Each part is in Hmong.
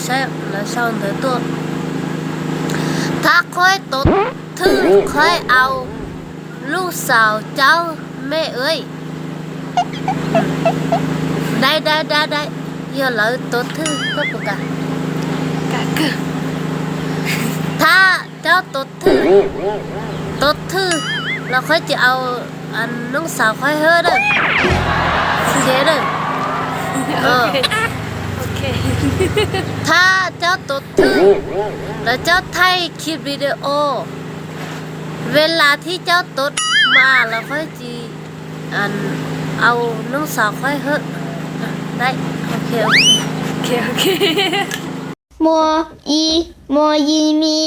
Saib lawv sau ntawv tuaj. Thab qhuaib tuv thwj qhuaib au, lub xaus caub mej ua. Dai dai dai dai, yog lawv tuv thwj koj puas kam? Thab caub tuv thwj, tuv thwj los qhuaib cia au, noob xaus qhuaib hawb dawb cev dawb. Thab caub tuv thwj, lawv caub thaij khi video, ve las thib caub tuv mas los qhuaib cia au, noob xaus qhuaib hawb dawb. Mo, i, mo, i, mi,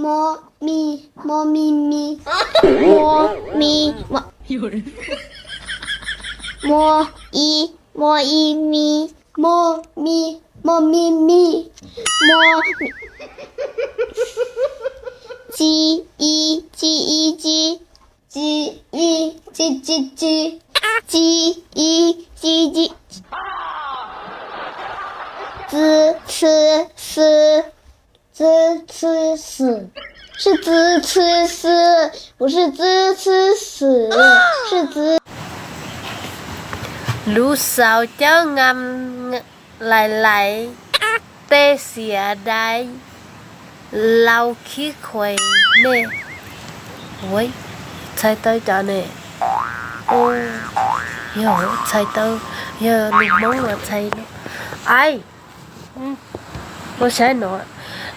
mo, mi, mo, mi, mi, mo, mo, i, mo, i, mi, mo, mi, mo, mi, mi, mo, ci, i, ci, i, ci, ci, i, ci, ci, ci, ci, i, ci, ci, ci, 滋吃思，吃滋吃思，不是滋吃死，是滋。 Lub xaus caub ngam lais lais, tej xiav dai, lau khib khuais nej. Ua, txhais tau cov ne. Yog txhais tau, yog lus Hmoob los txhais no. Ai, koj saib no,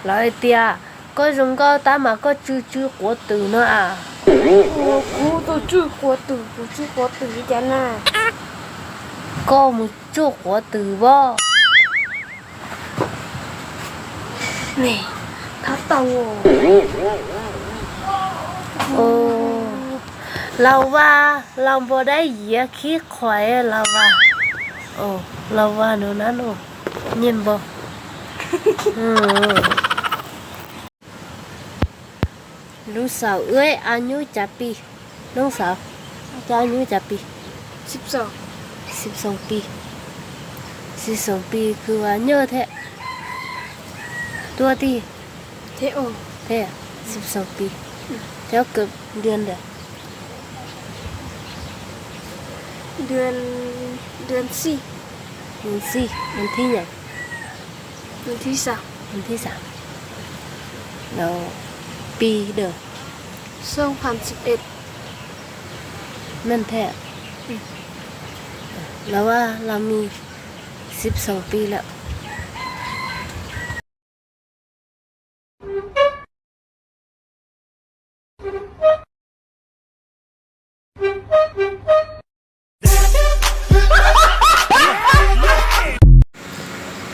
lawv hais tias koj zoo nkauj tab mas koj tsw tsw quav twm no a. Kuv tau tsw quav twm, kuv tsw quav twm li cas na? Koj mus tsuj quav twm pob. Thab tau. Laus Vaj, laus npau dab yiav khib khuais laus Vaj. Laus Vaj no na, nyiaj npau. Lub xaus, wb a nyuj cas pis? Noob xaus, koj a nyuj cas pis? Xib xoos pis. Xib xoos pis kws vas nyuj thiab. Tuaj tij. Thiab, xib xoos pis. Cov kws ntawd. Xib, xib, thib yam. Thib xaus. Pis dawm. Meej thiab. Laus Vaj, laus Mis, xib xoos pis lawm.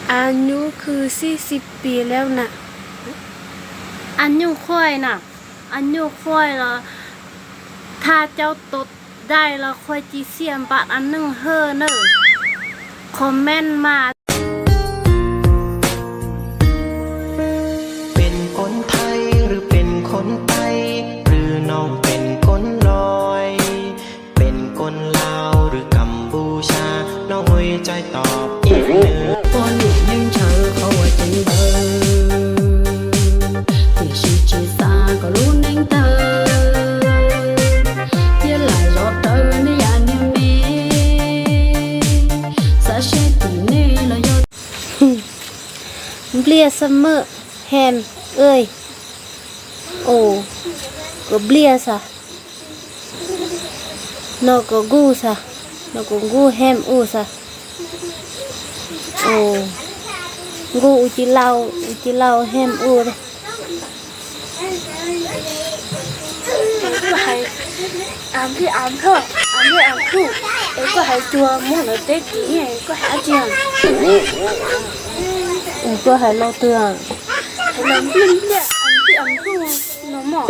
A nyuj kws xib xib pis lawm na. A nyuj khuaj na, a nyuj khuaj los thaj caub tod dai los khuaj ci xiaj npam a neej hawj na. Comment mas. เป็นคนไทยหรือเป็นคนใต้ หรือน้องเป็นคนดอย เป็นคนลาวหรือกัมพูชา น้องหน่อยช่วยตอบอีกหน่อย poj niam yeej ntshaw qhov uas tseem ntawd, tiam sis tsis xav kom lub neej tawg, thiab lam zov rawv nej yam niag me, xav seb tim nej los yog npliaj xab maj hem ej. Ua, koj npliaj xav. No koj nkuj xav, no koj nkuj hem u xav. Nkuj u ci lau, u ci lau hem u. Koj hais, a, npliaj a nplhoj, a, npliaj a nplhuj, es koj hais cuag muab lawv teb kiv, koj hais dab tsi? Koj hais lo twg? Hais los npliaj npliaj, a, npliaj a nplhuj no mog.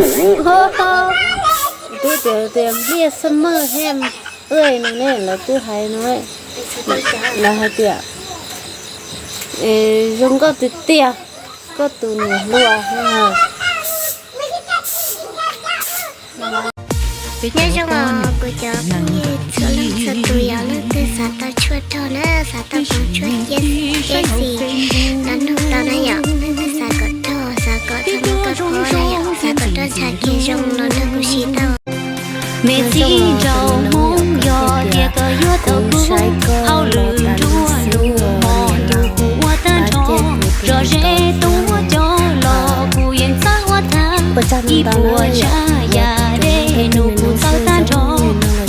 Twb tias tias npliaj xab maj hem ej no ne, lawv twb hais no. Lawv hais tias, zoo nkauj tiag tiag, koj tus niam hluas. Nyob zoo os kuv cov phooj ywg txhua leej txhua tus, yog leej twg xav tau tshuaj rog na, xav tau tau tshuaj cia xim los nug tau Tag kis zoo los nrog kuv sib tau. Me txiv nraug Hmoob, yog tias koj yuav tau kuv, hauj lwm nruab lub hmo ntuj kuv ua tag nrho, zog zeb tuaj coj los kuv yeej txawj ua tag, ib puas tsav yam dej num kuv txawj tag nrho.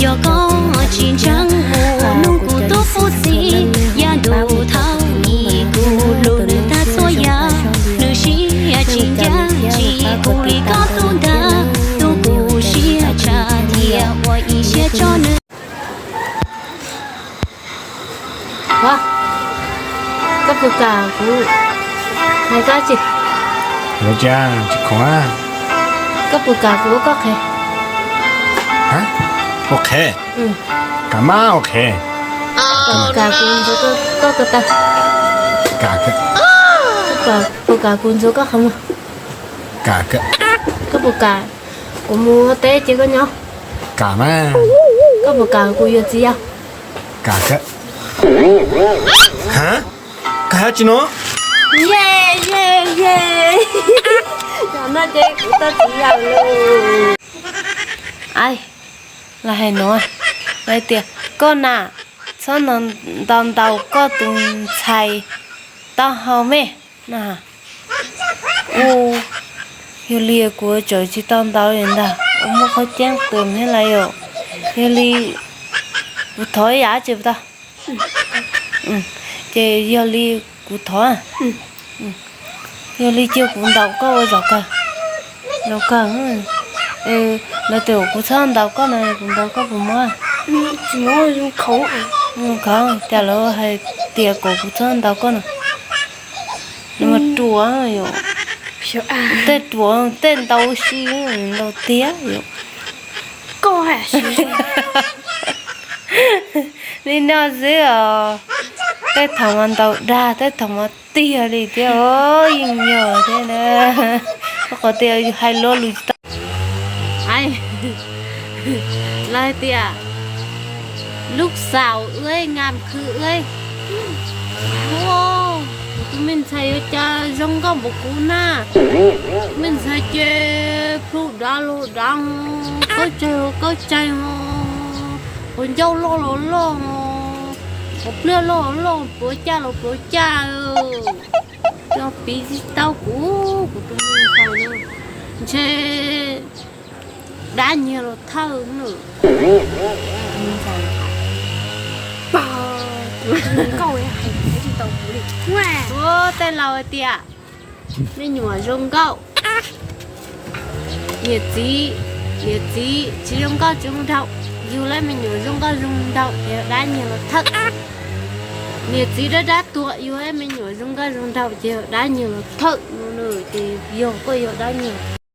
Yog koj tsis ntseeg kuv, nug kuv tus phooj ywg, yav ntuj thaum ub kuv hlub nws tag txhua yam, nws siab tsis ncaj ncees kuv li koj tus ntag, tus kuv siab tshaj thiab ua ib siab tso nws. Koj puas kam kuv hais koj tsi? Tsis khoom. Koj puas kam kuv ua koj qhev? Ua qhev? Kam mas ua qhev. Puas kam kuv ntxuav koj ko taw? Kam. Puas kam kuv ntxuav koj qhov muag? Kam. Koj puas kam kuv mus ua teb ces koj nyob? Kam mas. Koj puas kam kuv yuav txiv yau? Kam. Ha? Koj hais tsi no? Ye ye ye, yog no ces kuv tau txiv yau lawm. Ai, los hais no, hais tias koj na, txhob ntaus ntaus koj tus ntxhais taub hau me no. Ua, yog li kuv tseem tsis tau ntaus li ntag, ua muab qhov ceeb tus thiab lawm yom. Yog li kuv thov ib yam tsi puas tau? Ces yog li kuv thov, yog li cia kuv ntaus koj ua zaum kawg. Zaum kawg, lawv tias kuv txhob ntaus koj no, kuv ntaus koj puas muab? Zoo khav, cas lawv hais tias kom kuv txhob ntaus koj no. Nws mas ruam yom. Tej ruam tej ntaus si, ntaus tiag yom. Li no xwb os. Tej thaum mas ntaus dag, tej thaum mas tiag li thiab os, yeej yog thiab na. Qhov tias hais lo lus tsis tau. Lawv hais tias lub xaus ua nkas khwv ua. Kuv tus me ntxhais yuav cas zoo nkauj npaum kuv na. Me ntxhais ces plhu dav los dav, khaub caig los khaub caig, qhov ncauj loj los loj, qhov pliaj loj los loj, pluav caj los pluav caj. Cov piv tsis tau kuv, kuv tus me ntxhais no ntshe dab nyiag los thawj na. Ua tej laus hais tias me nyuam zoo nkauj, niam txiv, niam txiv tsis zoo nkauj tsis zoo nraug, yug lawv me nyuam zoo nkauj zoo nraug ces yog dab nyiag los thawj. Niam txiv dab dab tuag, yug lawv me nyuam zoo nkauj zoo nraug ces yog dab nyiag los thawj no na, ces yog koj yog dab nyiag.